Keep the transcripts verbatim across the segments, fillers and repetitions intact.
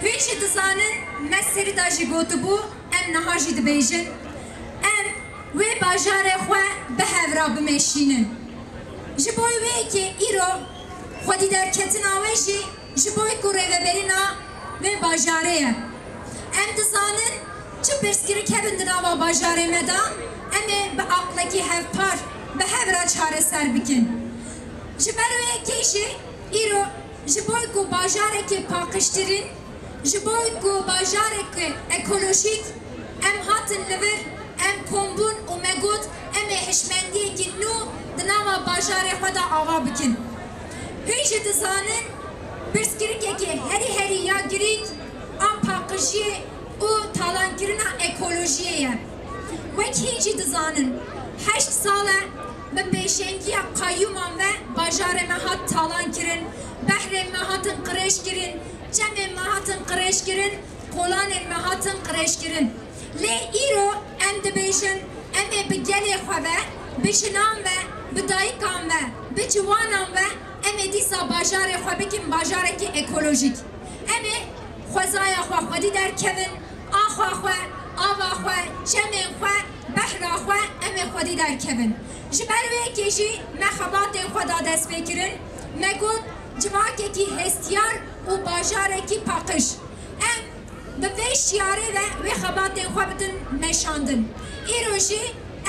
Hûn jî dizanin, me serî de jî gotibû, em niha jî dibêjin, em wê bajarê xwe bi hev re bimeşînin. Ji bo wê yekê îro xwedî derketina wê jî ji bo ku rêveberîna wê bajarê ye. Em dizanin çi pirsgirêk hebin di nava bajarê me de, em ê bi aqlekî hevpar bi hev re çareser bikin. Ji ber wê yekê jî îro ji bo ku bajarekê paqijtirîn, ji bo ku bajareke ekolojîk em hatin li vir, em kombûn û me got, em ê hişmendiyekî nû di nava bajarê xwe de ava bikin. Hûn jî dizanin, pirsgirêkekê herî herî ya girîng a paqijiyê û talankirina ekolojiyê ye. Wek hîn jî dizanin, heşt sal e bi pêşengiya qeyûman ve bajarê me hat talan kirin, behrên me hatin qirêj kirin, çemên me hatin qirêj kirin, kolanên me hatin qirêj kirin. Lê îro em dibêjin, em ê bi gelê xwe ve, bi jinan ve, bi dayikan ve, bi ciwanan ve, em ê dîsa bajarê xwe bikin bajarekî ekolojîk. Em ê xwezaya xwe xwedî derkevin, axa xwe, ava xwe, çemên xwe, behra xwe em ê xwedî derkevin. Ji ber wê yekê jî me xebatên xwe da destpêkirin, me got civakekî hestiyar û bajarekî paqij. Em bi vê şiyarê ve wê xebatên xwe bidin meşandin. Îro jî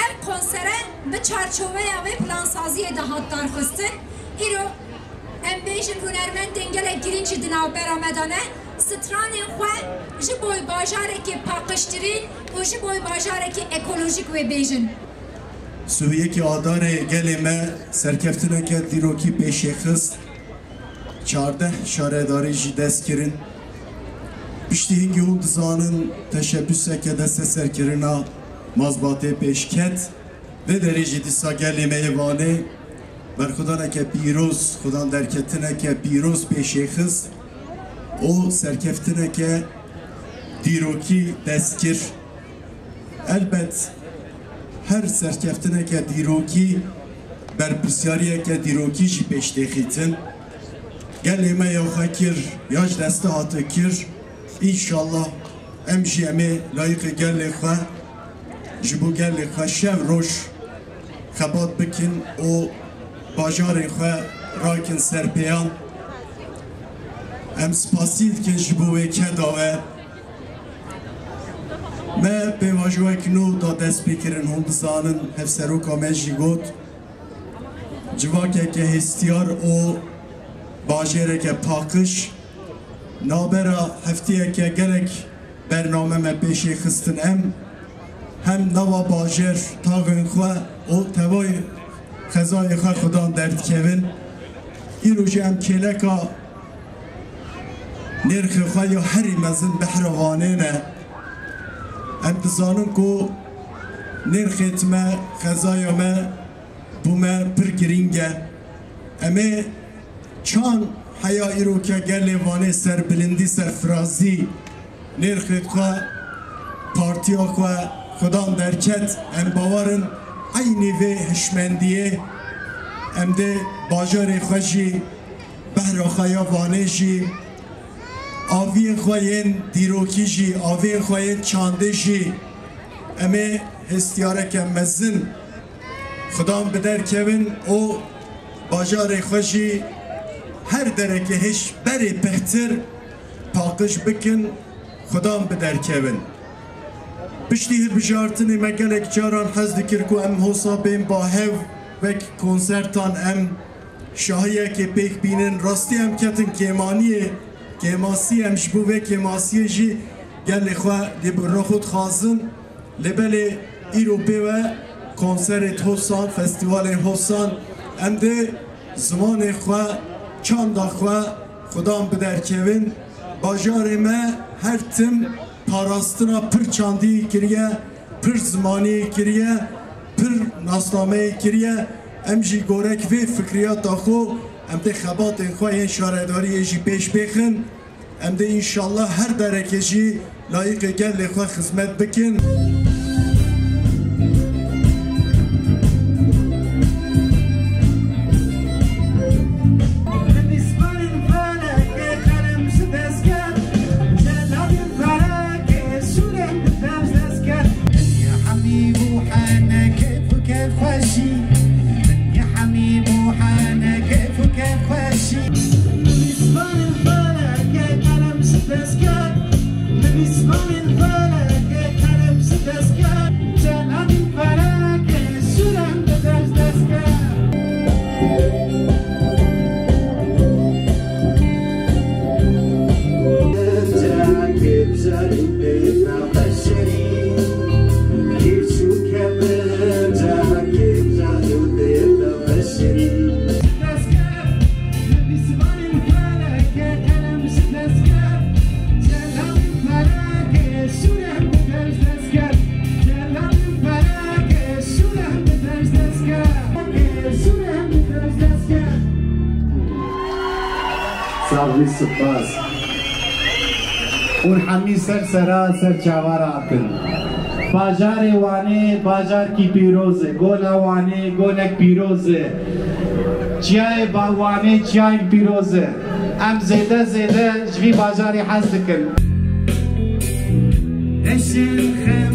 ev konsere bi çarçoveya wê plansaziyê de hat darxistin. Îro em bêjin hunermendên gelek girîng jî di navbera me de ne. Stranên xwe ji bo bajarekê paqijtirîn û ji bo bajarekê ekolojîk wê bêjin. Sibê yekê Adarê gelê me serkeftineke dîrokî pêşê xist. Çardeh şaredarî jî dest kirin. Piştî hingî hûn dizanin teşebûseke desteserkirina mazbatê pêş ket. Vê derê jî dîsa gelê me yê Wanê berxwedaneke pîroz, xwedan derketineke pîroz pêşê xist û serkeftineke dîrokî dest kir. Elbet her serkeftineke dîrokî berpirsyariyeke dîrokî jî pêş têxîtin. Gelê me ya xwe kir, ya ji destê hate kir. Înşallah em jî em ê layîqê gelê xwe, ji bo gelê xwe şev roj xebat bikin û bajarê xwe rakin ser pêyan. Em spasî dikin ji bo wê keda we. Me pêvajoyek nû da destpêkirin, hûn dizanin, hevseroka me jî got, civakeke hestiyar û bajêreke paqij. Navbera heftiyeke gelek bername me pêşê xistin em. Hem nava bajêr taxên xwe û tevayê xezayê xwe xudan derdikevin. Îro jî em kêleka nêrxê xwe ya herî mezin behra Wanê ne. Em dizanin ku nêrxê me, xezaya me bo me pir girîng e. Em ê çand heya îroke gelê Wanê serbilindî, serfirazî nêrxê xwe, partiya xwe xudan derket, em bawer in eynî vê hişmendiyê em dê bajarê xwe jî, behra xwe ya Wanê jî, aviyên xwe yên dîrokî jî, aviyên xwe yên çandê jî em ê hestiyareke mezin xudan bi derkevin û bajarê xwe jî her dereke hêj berê bêhtir paqij bikin, xudan bi derkevin. Piştî hilbijartinê me gelek caran hez dikir ku em hosa bên ba hev wek konsertan em şahiyekê pêk bînin. Rastî em ketin kêmaniyê, kêmasî, em ji bo vê kêmasiyê jî gelê xwe lê bi rexwe dixwazin. Lê belê îro pê ve konserê Hosan, festîvalê Hosan, em dê zimanê xwe, çanda xwe xudan bi derkevin. Bajarê me her tim parastina pir çandî kiriye, pir zimanî kiriye, pir nasnameyê kiriye. Em jî gorek vê fikriyata xwe, em dê xebatên xwe yên şaredariyê jî pêş bêxin. Em dê înşallah her derekê jî layîqê gelê xwe xizmet bikin. Min yê hemî bû hene kêf û kêfxweşî. Nivîsvanên felekê kerem ji dest ket. Nivîsvanên felekê kerem ji dest ket. Celalîn felekê şûrem bi dest dest ket. Sax bî, spas. Hûn hemî ser sera, ser çava re hatin. Bajarê Wanê bajarkî pîroz e. Gola Wanê golek pîroz e. Çiyayê ba-, Wanê çiyayek pîroz e. Em zêde zêde ji vî bajarî hez dikin. Eşin xem